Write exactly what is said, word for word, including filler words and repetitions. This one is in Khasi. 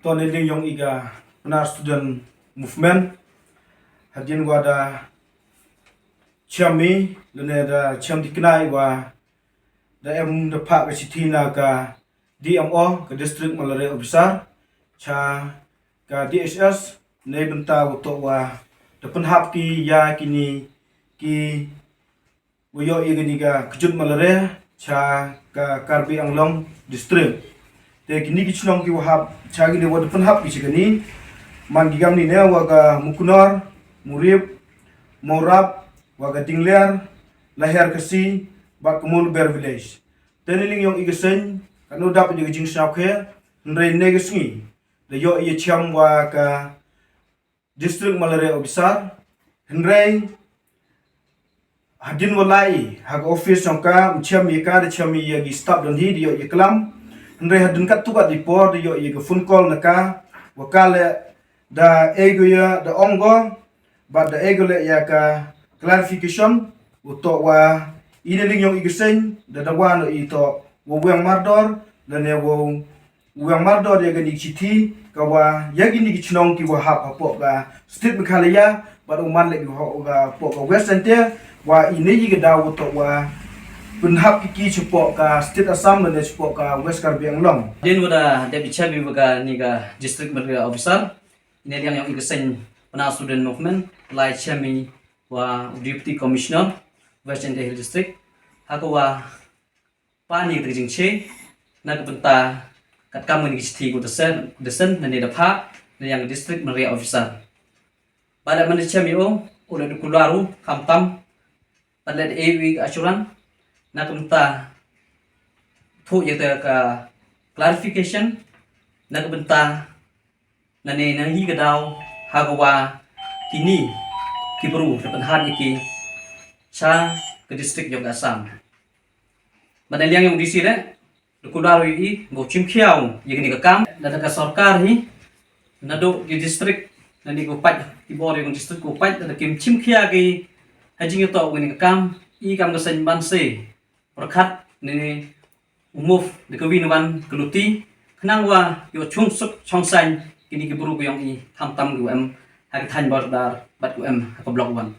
To ne ling yong i ka Pnar Student Movement. Hadien wa da chiam i, lane da chiam di kena i wa da em da phah ka chithi na ka D M O, ka District Malaria Officer, cha ka D H S, ne bynta wa to wa da pynhap ki ya kini ki wa yoh ya kini ka kjut malaria cha ka Karbi Anglong District. Te kini ki chnong ki wa hap cha kini wa da pynhap ki cha kani, man ki kam ni ne wa ka Mukunor, Murip, Morap, wa ka Dingler, Laher Kasi, bad ka Moluber Village. Te ne ling yong i ka seng, ka no dap ya ka jingsngewkhe, hynrei ne ka sngi da yoh ya chiam wa ka District Malaria Officer, hynrei hadien wa lai ha ka office yong ka, ym chiam ya ka, da chiam ya ki staff don hi, da yoh ya klam. Hynrei hadien katto katne por da yoh ya ka phone call na ka, wa ka le da ei go ya da ong go, bad da ei go le ya ka clarification, wa to wa i ne ling yong i ka seng da da wa no i to wa weng mardor, da ne wa weng mardor ya kani ka chithi ka wa ya kini ki chnong ki wa hap hapoh ka State Meghalaya, bad u man le ki hapoh ka West Jaintia, wa i ne i ka daw wa to wa pynhap ki ki chapoh ka State Assam, da ne chapoh ka West Karbi Anglong. Din wa da dep i chiam i wa kani ka District Malaria Officer, i ne ling yong i ka seng Pnar Student Movement, lai chiam i wa Deputy Commissioner West Jaintia Hills District, ha ka wa pan ya ka jingche na ka bynta kat kam ngi chithi ko da send, da send na ne da phah na yang District Malaria Officer. Bad man da chiam ya u, u le da kular u kham tam, bad le da ei u ka assurance na ka bynta thuh ya ka clarification na ka bynta na ne na hi ka daw ha ka wa kini ki bru da pynhap ya ki cha ka district yong ka Assam. Bad na liang yong D C le da kular u i ko chim khiaw ya kini ka kam, da ka sorkar hi, na do ki district, na ni ko pait, ki bor yong district ko pait, da kim chim khia ki ha jingyato kini ka kam, i kam ka seng ban se pyrkhat ne u move da ka win wan ka luti, khnang wa yoh chung suk chong sain kini ki bru ko yong i, kham tam ko em ha ka thaiñ Bordar bad ko em ha ka Block One.